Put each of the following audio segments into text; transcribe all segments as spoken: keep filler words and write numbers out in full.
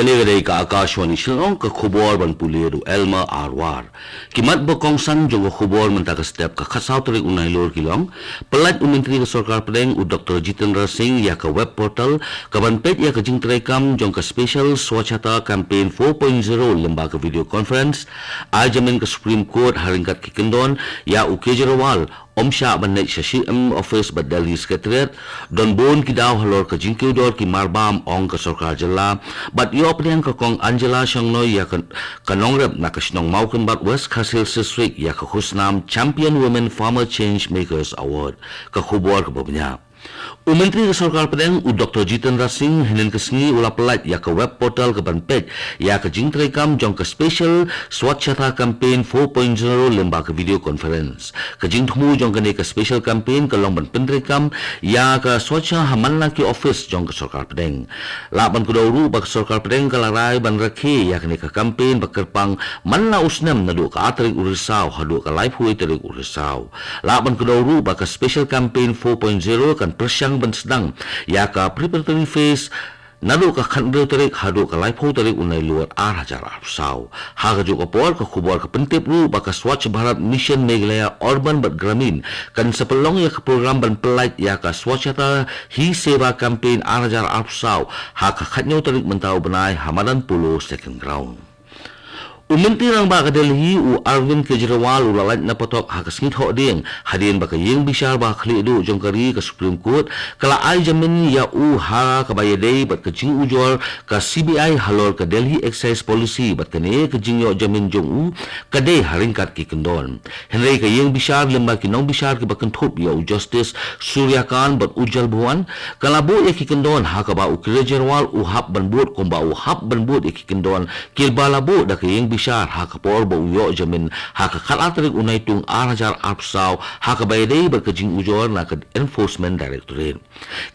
Kane ka dei ka Akashvani Shillong, ka khubor ban pule da u Elmer Arwar. Ki mat ba kongsan jong ka khubor mynta ka step, ka khatsaw tarik u Nailur ki long: Pyllait u Myntri ka Sorkar Pdeng u Doctor Jitendra Singh ïa ka web portal kaban peit ïa ka jingtreikam jong ka Special Swachhata Campaign four point zero lyngba ka video conference. Ai jingmut ka Supreme Court ha ryngkat ki kyndon ïa u Kejriwal, ym shah ban leit sha CM office bad Delhi Secretariat. Don bun ki daw halor ka jingkiew dor ki marbam, ong ka sorkar jylla. Bad ïoh pdiang ka Kong Angela Shangnoi ïa ka, ka nongrep na ka shnong Mawkynbad, West Khasi Hills District, ïa ka khusnam Champion Women Farmer Change Makers Award. Ka khubor kaba bniah. U Myntri ka Sorkar Pdeng u Doctor Jitendra Singh hynnin ka sngi u la pyllait ïa ka web portal kaban peit ïa ka jingtreikam jong ka Special Swachhata Campaign four point zero lyngba ka video conference. Ka jingthmu jong kane ka special campaign ka long ban pyntreikam ïa ka Swachhata ha man la ki office jong ka Sorkar Pdeng. Lah ban kdew ruh ba ka Sorkar Pdeng ka la rai ban rakhe ïa kane ka campaign ba kyrpang man la u snem, naduh ka ar tarik u Risaw haduh ka laiphew tarik u Risaw. Lah ban kdew ruh ba ka Special Campaign four point zero kan pyrshang ban sdang ïa ka preparatory phase naduh ka khathynriew tarik haduh ka laiphew tarik u Nailur ar hajar arphew saw. Ha kajuh ka por, ka khubor ka pyntip ruh ba ka Swachh Bharat Mission Meghalaya Urban bad Gramin kan sa pynlong ïa ka program ban pyllait ïa ka Swachhata Hi Seva Campaign ar hajar arphew saw ha ka khathynñiew tarik mynta u bnai ha madan Polo Second Ground. U Myntri Rangbah ka Delhi u Arvind Kejriwal u la lait na patok ha ka sngi Thohdieng, hadien ba ka ïing bishar ba khlieh duh jong ka ri, ka Supreme Court, ka la ai jamin ïa u ha kaba ïadei bad ka jingujor ka C B I halor ka Delhi Excise Policy, bad kane ka jingïoh jamin jong u ka dei ha ryngkat ki kyndon. Hynrei ka ïing bishar lyngba ki nongbishar kiba kynthup ïa u Justice Surya Kant bad Ujjal Bhuyan ka la buh ïa ki kyndon ha kaba u Kejriwal u hap ban bud kumba u hap ban bud ïa ki kyndon kiba la buh da ka ïing bishar ha ka por ba u ïoh jamin ha ka khatar tarik u Naitung ar hajar arphew saw ha kaba ïadei bad ka jingujor na ka Enforcement Directorate.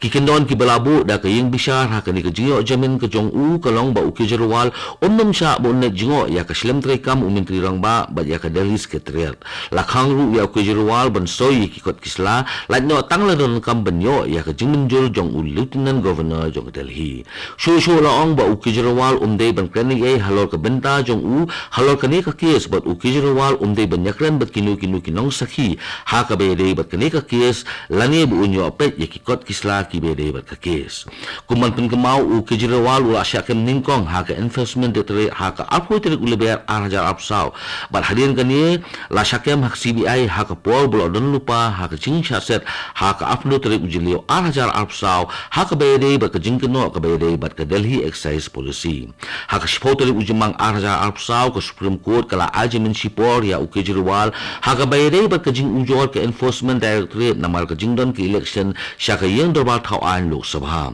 Ki kyndon kiba la buh da ka ïing bishar ha kane ka jingïoh jamin ka jong u ka long ba u Kejriwal um nym shah ba un leit jngoh ïa ka shlem treikam u Myntri Rangbah bad ïa ka Delhi Secretariat. La khang ruh ïa u Kejriwal ban soi ïa ki kot ki sla, lait noh tang la donkam ban ïoh ïa ka jingmynjur jong u Lieutenant Governor jong ka Delhi. Shuh shuh la ong ba u Kejriwal um dei ban kren ei ei halor ka bynta jong u halor kane ka kes, bad u Kejriwal um dei ban ïakren bad kino kino ki nongsakhi ha kaba ïadei bad kane ka kes, lane ba un ïoh peit ïa ki kot ki sla kiba ïadei bad ka kes. Kum ban pynkynmaw, u Kejriwal u la shah kem nyngkong ha ka Enforcement Directorate ha ka arphew tarik u Lber ar hajar arphew saw. Bad hadien kane la shah kem ha ka C B I ha ka por ba la don lypa ha ka jingshah set ha ka arphew tarik u Jylliew ar hajar arphew saw ha kaba ïadei bad ka jingkynnoh kaba ïadei bad ka Delhi Excise Policy. Ha ka shiphew tarik u Jymmang ar hajar arphew saw, ka Supreme Court ka la ai jamin shipor ïa u Kejriwal ha kaba ïadei bad ka jingujor ka Enforcement Directorate namar ka jingdon ka election sha ka ïing dorbar thaw aiñ Lok Sabha.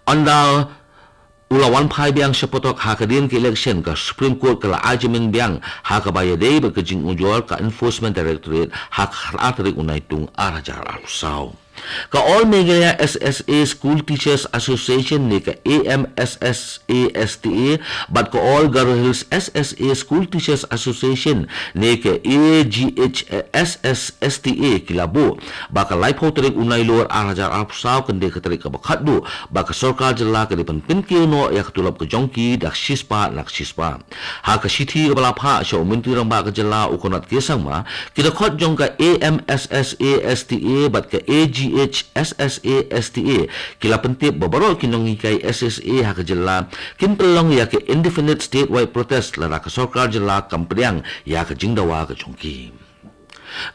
Ynda u la wan phai biang sha patok ha ka dien ka election, ka Supreme Court ka la ai jamin biang ha kaba ïadei bad ka jingujor ka Enforcement Directorate ha ka khatar tarik u Naitung ar hajar arphew saw. Ka All Meghalaya S S A School Teachers Association ne ka A M S S A S T A bad ka All Garo Hills S S A School Teachers Association ne ka A G H S S S T A ki la buh ba ka laiphew tarik u Nailur ar hajar arphew saw kan dei ka tarik kaba khatduh ba ka sorkar jylla ka dei ban pynkiew noh ïa ka tulop ka jong ki da ka shispah na ka shispah. Ha ka shithi kaba la phah sha u Myntri Rangbah ka jylla u Conrad K Sangma, ki dkhot jong ka A M S S A S T A bad ka A G H S S A S T A ki la pyntip ba baroh ki nonghikai S S A ha ka jylla kin pynlong ïa ka indefinite statewide protest lada ka sorkar jylla kam pdiang ïa ka jingdawa ka jong ki.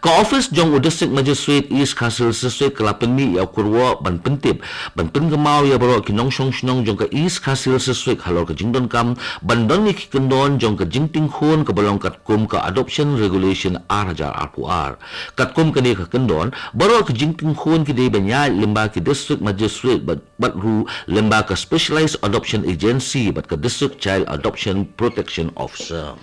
Ka office jong u District Magistrate East Khasi Hills District ka la pynmih ïa u kyrwoh ban pyntip, ban pynkynmaw ïa baroh ki nongshong shnong jong ka East Khasi Hills District halor ka jingdonkam ban don ïa ki kyndon jong ka jingtingkhun kaba long katkum ka Adoption Regulation ar hajar arphew ar. Katkum kane ka kyndon, baroh ki jingtingkhun ki dei ban ïaid lyngba ki District Magistrate bad, bad ruh lyngba ka Specialized Adoption Agency bad ka District Child Adoption Protection Officer.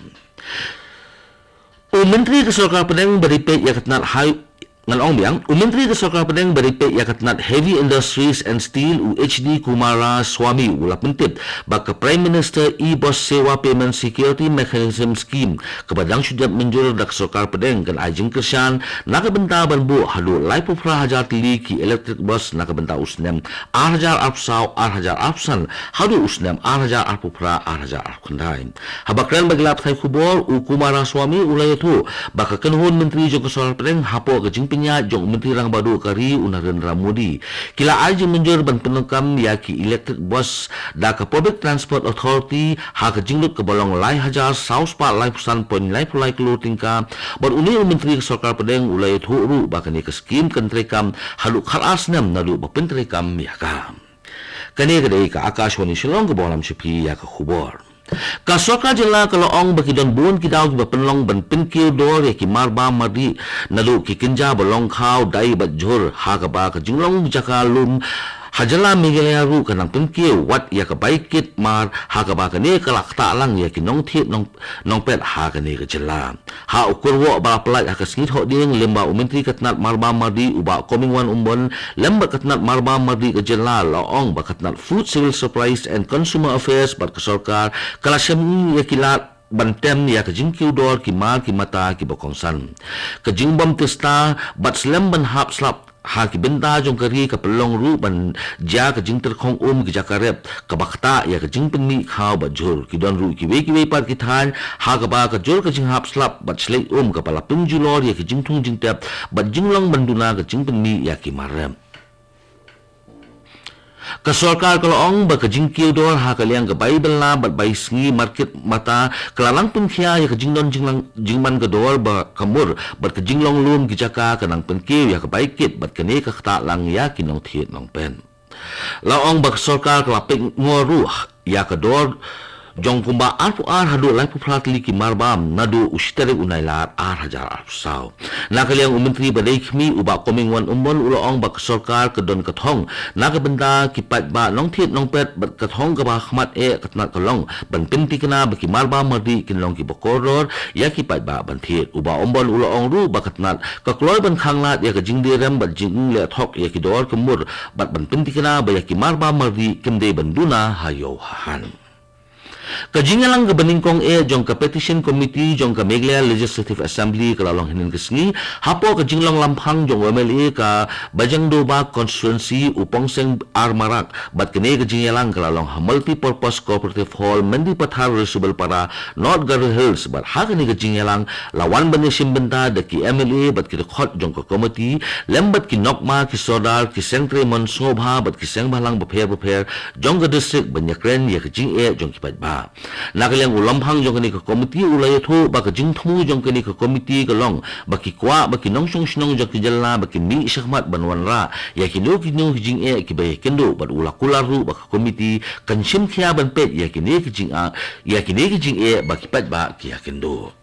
U Myntri ka Sorkar Pdeng ba dei peit ïa ka tnat High Ngan ong biang, u Myntri ka Sorkar Pdeng ba dei peit ïa ka tnat Heavy Industries and Steel, u H D Kumaraswamy, u la pyntip ba ka Prime Minister e-Boss Sewa Payment Security Mechanism Scheme, kaba dang shu dep mynjur da ka Sorkar Pdeng, kan ai jingkyrshan na ka bynta ban buh haduh laiphew phra hajar tylli ki electric bus na ka bynta u snem ar hajar arphew saw, ar hajar arphew san, haduh u snem ar hajar arphew phra, ar hajar arphew khyndai. Haba kren bad ki lad pathai khubor, u Kumaraswamy u la ïathuh ba ka kynhun myntri jong ka Sorkar Pdeng hapoh ka jingpynïaid jong u Myntri Rangbah Duh ka ri, u Narendra Modi, ki la ai jingmynjur ban pyndonkam ïa ki electric bus da ka Public Transport Authority ha ka jinglut kaba long lai hajar saw spah laiphew san point laiphew lai klur tyngka. Bad une u Myntri ka Sorkar Pdeng u la ïathuh ruh ba kane ka skim kan treikam haduh khatar snem naduh ba pyntreikam ïa ka. Kane ka dei ka Akashvani Shillong kaba lam sha phi ïa ka khubor. Ka Sorkar Jylla ka la ong ba ki don bun ki daw kiba pynlong ban pynkiew dor ïa ki mar bam mar dih naduh ki kynja ba long khaw, dai bad jhur, ha kaba ka jinglong jaka lum ha jylla Meghalaya ruh ka nang pynkiew wat ïa ka bai kit mar, ha kaba kane ka la ktah lang ïa ki nongthied nong nongpet ha kane ka jylla. Ha u kyrwoh ba la pyllait ha ka sngi Thohdieng lyngba u Myntri ka tnat mar bam mar dih u Bah Comingone Ymbon lem bad ka tnat mar bam mar dih ka jylla, la ong ba ka tnat Food, Civil Supplies and Consumer Affairs bad ka sorkar ka la shim ïa ki lad ban tem ïa ka jingkiew dor ki mar ki mata kiba kongsan. Ka jingbym tista bad slem ban hap slap ha ki bynta jong ka ri ka pynlong ruh ban jia ka jingtyrkhong um ki jaka rep kaba ktah ïa ka jingpynmih khaw bad jhur. Ki don ruh kiwei kiwei pat ki thaiñ ha kaba ka jur ka jinghap slap bad shlei um kaba la pynjulor ïa ka jingthung jingtep bad jinglong ban duna ka jingpynmih ïa ki mar rep. Ka sorkar ka la ong ba ka jingkiew dor ha ka liang ka bai bylla bad bai sngi, market mata, ka la nang pynkhia ïa ka jingdon jinglang jingman ka dor ba ka mur bad ka jinglong lum ki jaka ka nang pynkiew ïa ka bai kit bad kane ka ktah lang ïa ki nongthied nongpet. La ong ba ka sorkar ka la peit ngor ruh ïa ka dor jong kumba arphew ar haduh laiphew phra tylli ki mar bam naduh u shi tarik u Nailar ar hajar arphew saw. Na ka liang u Myntri ba dei khmih u Bah Comingone Ymbon u la ong ba ka sorkar ka don ka thong na ka bynta ki paidbah nongthied nongpet bad ka thong kaba ha khmat eh ka tnat ka long ban pyntikna ba ki mar bam mar dih kin long kiba kordor ïa ki paidbah ban thied. U Bah Ymbon u la ong ruh ba ka tnat ka kloi ban khanglad ïa ka jingdie rem bad jingleh thok ïa ki dor ka mur bad ban pyntikna ba ïa ki mar bam mar dih kim dei ban duna ha ïew ha han. Ka jingïalang kaba nyngkong eh jong ka Petition Committee jong ka Meghalaya Legislative Assembly ka la long hynnin ka sngi hapoh ka jinglong lamphang jong u M L A ka Bajengdoba Constituency u Pongseng R Marak, bad kane ka jingïalang ka la long ha Multipurpose Cooperative Hall, Mendipathar, Risubalpara, North Garo Hills. Bad ha kane ka jingïalang la wan ban ïashim bynta da ki M L A bad ki dkhot jong ka komiti lem bad ki nokma, ki sordar, ki seng trei mon sngewbha bad ki seng bhalang bapher bapher jong ka district ban ïakren ïa ka jingeh jong ki paidbah. Na ka liang u lamphang jong kane ka komiti u la ïathuh ba ka jingthmu jong kane ka komiti ka long ba ki kwah ba ki nongshong shnong jong ka jylla ba kin mih shakhmat ban wanrah ïa kino kino ki jingeh kiba ïakynduh, bad u la kular ruh ba ka komiti kan shim khia ban peit ïa kine ki jingeh, ïa kine ki jingeh ba ki paidbah ki ïakynduh.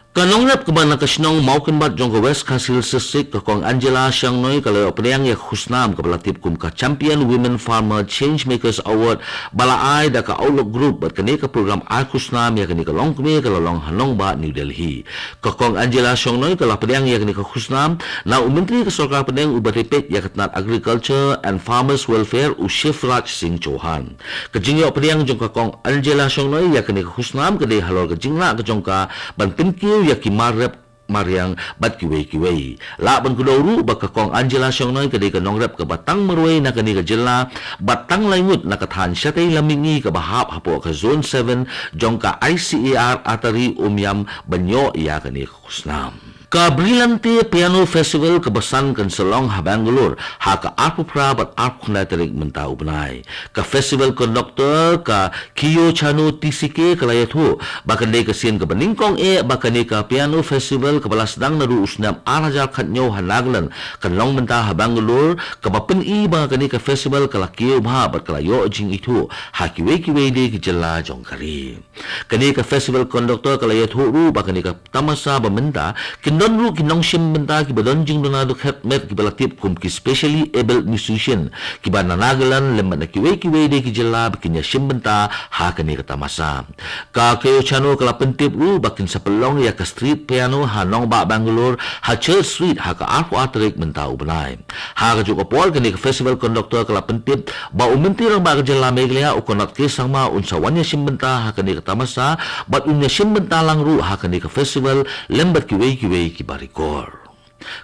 Ka nongrep kaba na ka shnong Mawkynbat jong ka West Khasi Hills District, ka Kong Angela Shangnoi, ka la ïoh pdiang ïa ka khusnam kaba la tip kum ka Champion Women Farmer Change Makers Award ba la ai da ka Outlook Group, bad kane ka program ai khusnam ïa kane ka longkmie ka la long ha nongbah New Delhi. Ka Kong Angela Shangnoi ka la pdiang ïa kane ka khusnam na u Myntri ka Sorkar Pdeng uba dei peit ïa ka tnat Agriculture and Farmers Welfare, u Shivraj Singh Chouhan. Ka jingïoh pdiang jong ka Kong Angela Shangnoi ïa kane ka khusnam ka dei halor ka jinglah ka jong ka ban pynkiew ïa ki mar rep, mar riang bad kiwei kiwei. Lah ban kdew ruh ba ka Kong Angela Shangnoi ka dei ka nongrep kaba tang marwei na kane ka jylla bad tang lai ngut na ka thaiñ shatei lam mihngi kaba hap hapoh ka Zone seven jong ka I C A R Atari Umiam ban ïoh ïa kane ka khusnam. Ka Brillante Piano Festival kaba san kan sa long ha Bangalore ha ka arphew phra bad arphew khyndai tarik mynta u bnai. Ka festival conductor ka Kiyochano T C K ka la ïathuh ba kan dei ka sien kaba nyngkong eh ba kane ka Piano Festival kaba la sdang naduh u snem ar hajar khathynñiew ha Nagaland kan long mynta ha Bangalore, kaba pyni ba kane ka festival ka la kiew bha bad ka la ïoh jingithuh ha kiwei kiwei de ki jylla jong ka ri. Kane ka festival conductor ka la ïathuh ruh ba kane ka tamasa ba mynta kin Don ruh ki nongshim bynta kiba don jingduna dukhet met kiba la tip kum ki specially abled musician kiba na Nagaland lem bad na kiwei kiwei de ki jylla ba kin ïashim bynta ha kane ka tamasa. Ka Kayocano ka la pyntip ruh ba kin sa pynlong ïa ka street piano ha nongbah Bangalore ha Church Street ha ka arphew ar tarik mynta u bnai. Ha kajuh ka por kane ka festival conductor ka la pyntip ba u Myntri Rangbah ka jylla Meghalaya u Conrad K Sangma un sa wan ïashim bynta ha kane ka tamasa bad un ïashim bynta lang ruh ha kane ka festival lem bad kiwei kiwei kiba rikor.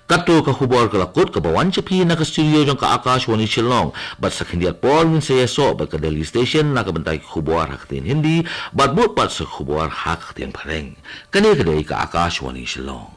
Kato ka khubor ka la kut kaba wan sha phi na ka studio jong ka Akashvani Shillong, bad sa khyndiat por ngin sa ïasoh bad ka Delhi Station na ka bynta ki khubor ha ka ktien Hindi bad bud pat sa khubor ha ka ktien Phareng. Kane ka dei ka Akashvani Shillong.